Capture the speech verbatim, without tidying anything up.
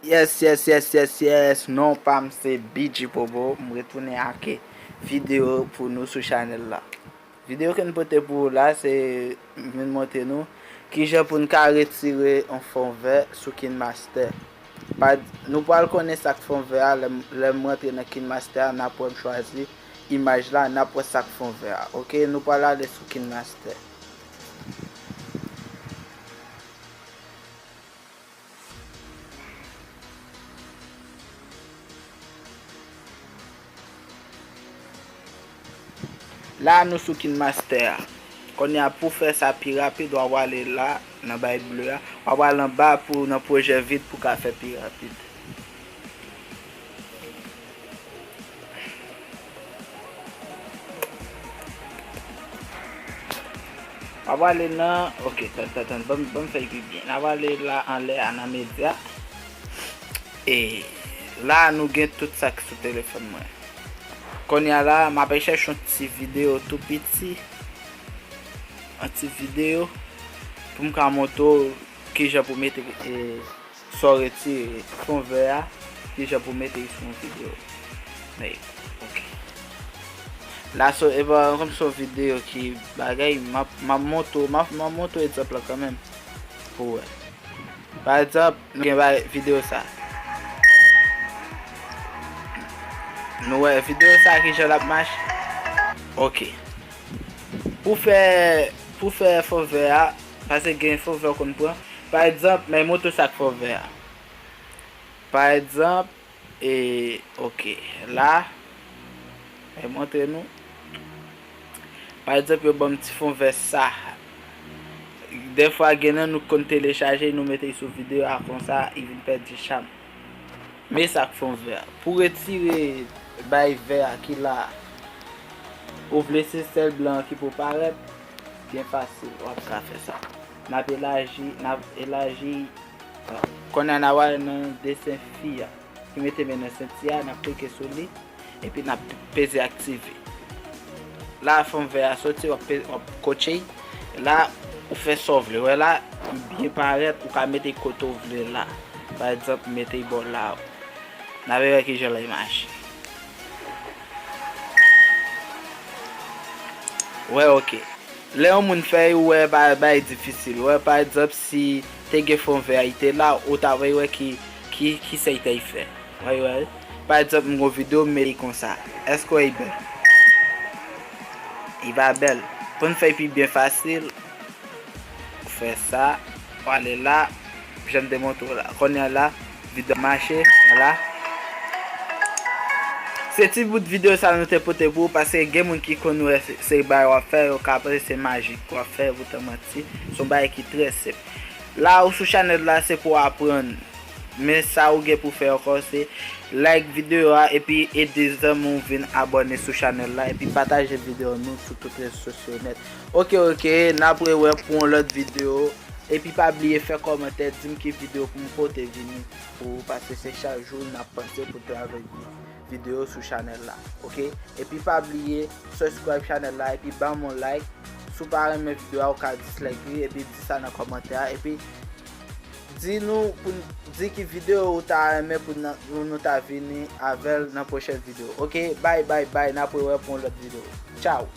Yes, yes, yes, yes, yes. Non pa m se B G Popo. M retounen ak videyo pou nou sou chanèl la. Videyo ke n pote pou ou la, se m vin montre nou kijan pou n ka retire yon fon vè sou KineMaster. Pa, nou pral konnen sa k fon vè a lè, m- lè m rantre nan KineMaster a, n ap wè m chwazi imaj la, n ap wè sa k fon vè a. Oke, nou pral ale sou KineMaster. La nou sou KineMaster a. Kounye a pou fè sa pi rapid, w ap ale la nan bay ble a. W ap ale anba pou nan pwojè vid pou ka fè pi rapid. W ap ale nan, ok, tann, tann, tann, ban m, ban m fè l pi byen. N ap ale la anlè a nan medya. E la nou gen tout sa ki sou telefòn mwen. Kounye a la, m ap chèche yon ti videyo tou piti. Yon ti videyo pou m ka montre w kijan pou mete, e, sa w retire fon vè a, kijan pou mete l sou yon videyo. Men, ok. La, so, e pa kòm se yon videyo ki bagay, m ap, m ap montre w, m ap, m ap montre w egzanp la kanmenm. Pou w wè. Pa egzanp, nou gen bay videyo sa. Nou wè videyo sa kijan l ap mache. Ok. Pou fè, pou fè fon vè a, paske gen fon vè w konn pran. Pa egzanp, men montre sa k fon vè a. Pa egzanp, e, ok, la, men montre nou. Pa egzanp, yo ban m ti fon vè sa. Dèfwa, gen nan nou k konn telechaje, nou mete l sou videyo a konsa, li vin pèdi cham. Men sa k fon vè a. Pou retire bay vè a ki la a, ou vle se sèl blan an ki pou parèt, byen fasil, w ap ka fè sa. N ap elaji, n ap elaji, kounye a n ap ale nan desen fi a, ki mete men nan senti a, n ap klike sou li, epi n ap peze aktive. La fon vè a soti, w ap pe- w ap kotche l. La, ou fè sa w vle. Wè la, li byen parèt, ou ka mete l kote w vle la. Pa egzanp, mete l bò la. N a vle wè kijan l ap mache. Wè, ok. Lè yon moun fè l, ou wè pa bay difisil. Wè, pa egzanp, si te gen fon vè a, li te la, ou ta vle wè ki, ki, ki sa li te fè. Wè, wè. Pa egzanp, m gon videyo, m mete l konsa. Èske w wè li bèl? Li pa bèl. Pou n fè l pi byen fasil, ou fè sa, ou ale la, jan m te montre w la. Kounye a la, videyo ap mache, la. Se ti bout videyo sa nou te pote pou ou, paske gen moun ki konn wè se, se bagay w ap fè, yo ka panse se majik w ap fè, poutan manti. Se yon bagay ki trè senp. La ou sou chanèl la, se pou w aprann. Men sa ou gen pou fè ankò, se like videyo a epi ede zanmi w vin abòne sou chanèl la epi pataje videyo nou sou tout rezo sosyo nèt. Ok, ok, n ap rewè pou yon lòt videyo. Epi pa bliye fè kòmantè, di m ki videyo pou m pote vini pou ou, paske se chak jou n ap panse pou travay videyo sou chanèl la. Ok? Epi pa bliye subscribe chanèl la epi ban m yon like. Si w pa renmen videyo a, ou ka dislike li epi di sa nan kòmantè a. Epi di nou pou n- di ki videyo ou ta renmen pou n- pou nou ta vini avè l nan pwochèn videyo. Ok, bay, bay, bay, n ap rewè pou yon lòt videyo. Tchaw!